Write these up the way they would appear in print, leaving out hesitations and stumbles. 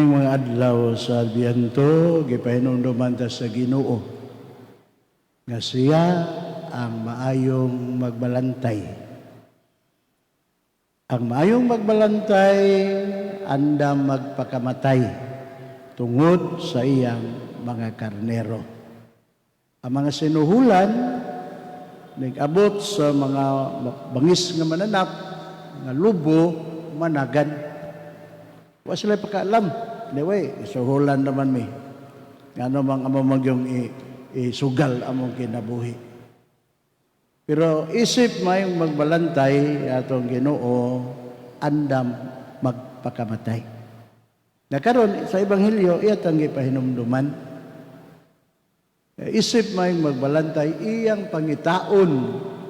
Mga adlaw sa Adbyento, gipahinumduman ta sa Ginoo nga siya ang maayong magbalantay. Ang maayong magbalantay andam magpakamatay tungod sa iyang mga karnero. Ang mga sinuhulan nag-abot sa mga bangis nga mananap, nga lubo, managan. Wa sila pakaalam. Anyway, isuhulan naman mi. Ngano mang amo magyong isugal among kinabuhi. Pero isip mayong magbalantay atong Ginoo, andam magpakamatay. Na karon sa Ebanghelyo, iya tang gipahinumduman. Isip mayong magbalantay, iyang pangitaon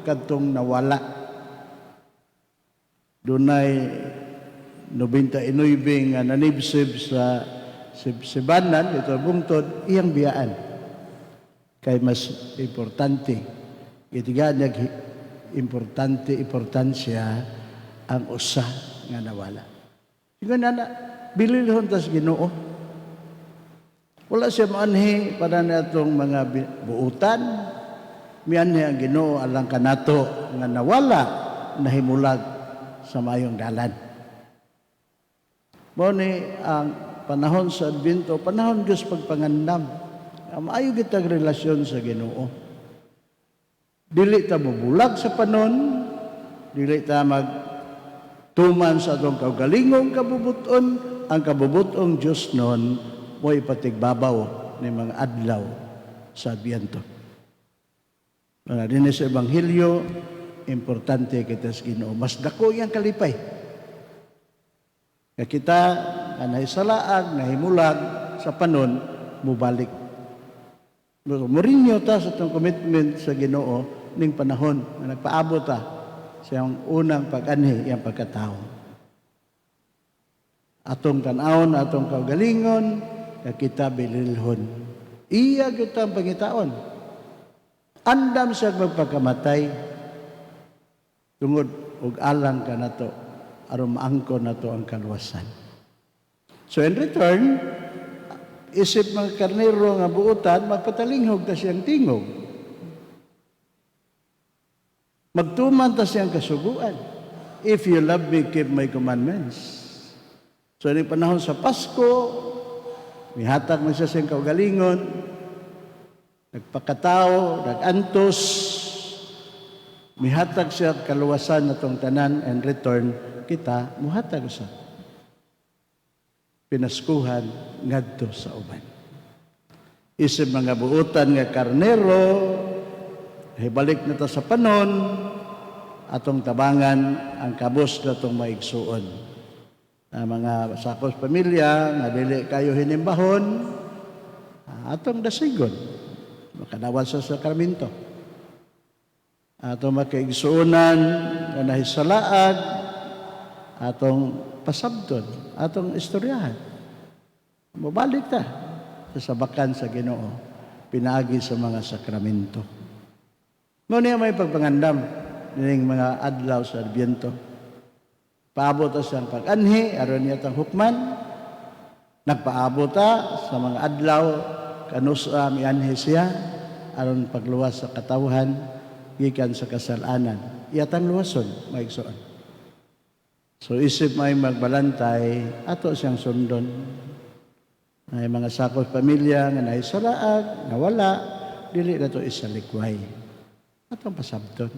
kadtong nawala. Dunay 99 nga nanibsib sa sibsibanan, ito bungtod, iyang biyaan. Kay mas importante, itigaan niya importante, importansya ang usa nga nawala. Ingon na, bililhon tas Ginoo. Wala siya maanhi para na atong mga buutan. Mianhi ang Ginoo alang kanato nga nawala, nahimulag sa mayong dalan. Mao ni ang panahon sa Adbyento, panahon gyud sa pagpangandam. Maayo kitag relasyon sa Ginoo. Dili ta mobulag sa panon, dili ta mag tuman sa atong kaugalingong kabubuton, ang kabubutong Diyos nun mo'y patigbabaw ni mga adlaw sa Adbyento. Mga din sa Ebanghelyo, importante kita sa Ginoo. Mas dako iyang kalipay. Kaya kita, nga nahisalaag, nahimulag sa panon, mubalik. Murinyo ta sa itong commitment sa Ginoo ning panahon nga nagpaabot ta sa iyang unang pag-anhi, iyang pagkatao. Atong tan-awon, atong kaugalingon, nga kita bililhon. Iya kita ang pangitaon. Andam siya magpakamatay tungod og alang kanato aron maangkon nato ang kaluwasan. So in return, isip mga karnero nga buutan, magpatalinghog ta siyang tingog. Magtuman ta siyang kasuguan. "If you love me, keep my commandments." So, ini panahon sa Pasko, mihatag man siya siyang kaugalingon, nagpakatao, nagantos, mihatag siya kaluwasan natong tanan, and return, kita muhatag sa pinaskuhan ngadto sa uban. Isip mga buutan nga karnero, hibalik na ta sa panon, atong tabangan ang kabos na itong maigsuon. Ang mga sakos pamilya nga dili kayo hinimbahon, atong dasigon. Makadawat sa sakramento. Atong makaigsuonan nga nahisalaag, atong pasabton, atong istoryahan. Mabalik ta sa sabakan sa Ginoo, pinaagi sa mga sakramento. Mao niya may pagpangandam ning mga adlaw sa Adbyento. Paabot ta sa pag-anhi aron niya tang hukman. Nagpaabot ta sa mga adlaw kanusa mianhi siya aron pagluwas sa katawhan gikan sa kasalanan. Iyatang luwason, maigsoon. So isip may magbalantay, ato siyang sundon. May mga sakos pamilya nga nahisalaag, nawala, dili na to isalikway. Atong pasabton.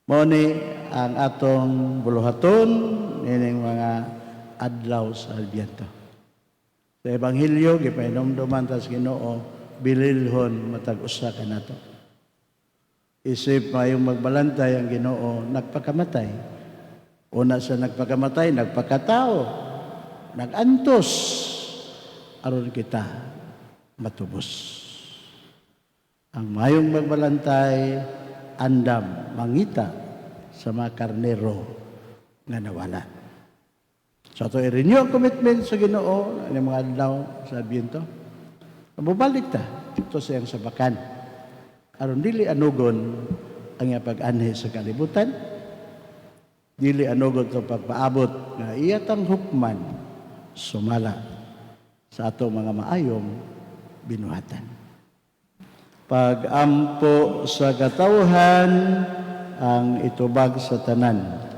Mao ni ang atong buluhaton nining mga adlaw sa Adbyento. Sa Ebanghelyo gipahinumduman ta sa Ginoo, bililhon matag usa kanato. Isip mayong magbalantay ang Ginoo, nagpakamatay. Una sa nagpakamatay, nagpakatao, nagantos, aron kita matubos. Ang mayong magbalantay, andam, mangita sa mga karnero nga nawala. So ato i-renew ang commitment sa Ginoo ng mga adlaw sa Adbyento. Mabalik ta ito sa iyang sabakan. Aron dili anugon ang iyang pag-anhi sa kalibutan. Dili anugon to pagpaabot nga iya tang hukman. sumala sa ato mga maayong binuhatan. Pag-ampo sa katawhan ang itubag sa tanan.